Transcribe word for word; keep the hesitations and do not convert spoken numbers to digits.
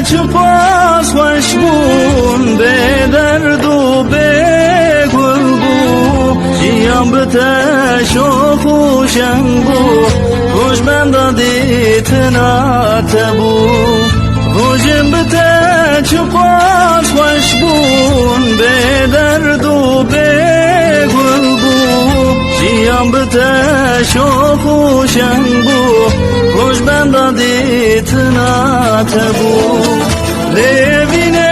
Çiqas xweş bûn, bê derd û bê gul bû. Jiyan bi te şox û şeng bû. Roj benda dîtina te bû. Rojên bi te çiqas xweş bûn, bê derd û bê gul bû. Jiyan bi te şox û şeng bû. Roj benda dîtina te bû. Lê vîne